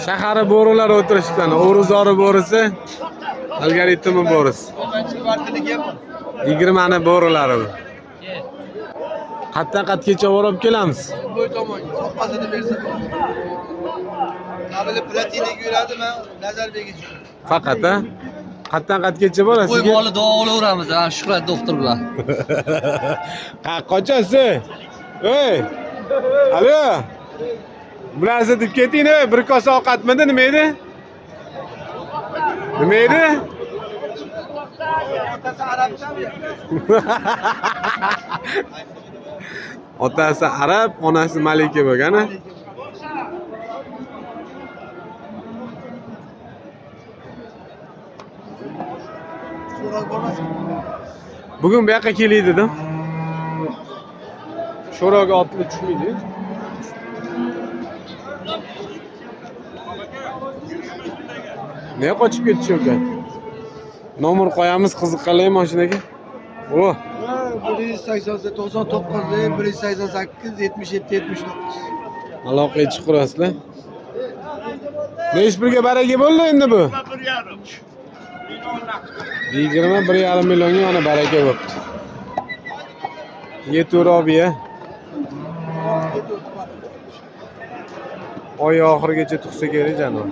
Shahari bo'rilar o'tirishibdi. O'ruzori bo'risi, algoritmi bo'risi. 20 ni bo'rilari bu. Qatdan qatgacha borib kelamiz. Bo'y tomonga soqqasini bersa bo'ladi. Qabili platinaga yuradi, men Nazarbekka. Faqat ha? Qatdan qatgacha borasiz. Qo'y moli davolayveramiz, ha, Shuhrat doktor bilan. Ha, qochasiz. Ey! Alo. Bularni deb keting, ey, bir kosa ovqatmidi, nima edi? Nima edi? Otasi arabchami? Otasi arab, onasi malika bo'lgan, a? So'roq bo'lmasin. Bugun bu yoqqa kelay dedim. Sho'roga otli tushmaydi. Nega qochib ketdi Shavkat? Nomer qo'yamiz, qiziqqanlar mashinaga. O, 188 99 188 77 79. aloqaga chiqarasizlar. Nechi pulga baraka bo'ldi endi bu? 21,5 millionga mana baraka bo'pti. Yetuvroq biya. Oy oxirigacha tug'sa kerak jonivor.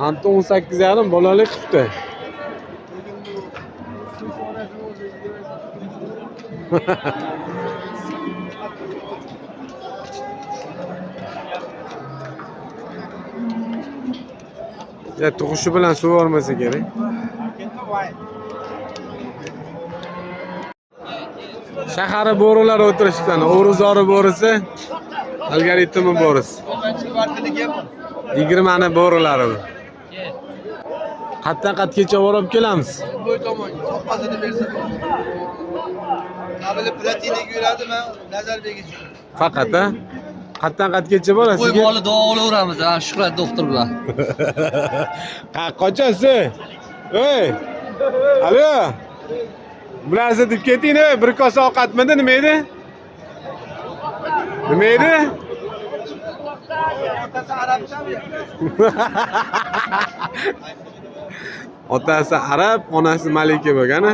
Anta 18,5 bolalik qilibdi. Ya tug'ishi bilan suv olmasa kerak. Shahari bo'rilar o'tirishibdi. O'ruzori bo'risi, algoritmi bo'risi. 20 ni bo'rilari bu. Qatdan qatgacha borib kelamiz. Bo'y tomonga soqqasini bersa bo'ladi. Qabili platinaga yuradi, men Nazarbekka. Faqat ha? Qatdan qatgacha borasiz. Qo'y moli davolayveramiz, ha, Shuhrat doktor bilan. Ha, qochasiz. Ey! Alo. Bularni deb keting, ey, bir kosa ovqatmidi, nima edi? Nima edi? Otasi arabchami? Otasi arab, onasi malika bo'lgan, a?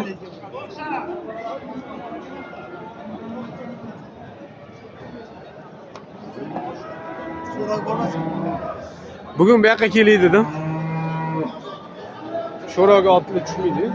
So'roq bo'lmasin. Bugun bu yoqqa kelay dedim. Sho'roga otli tushmaydi.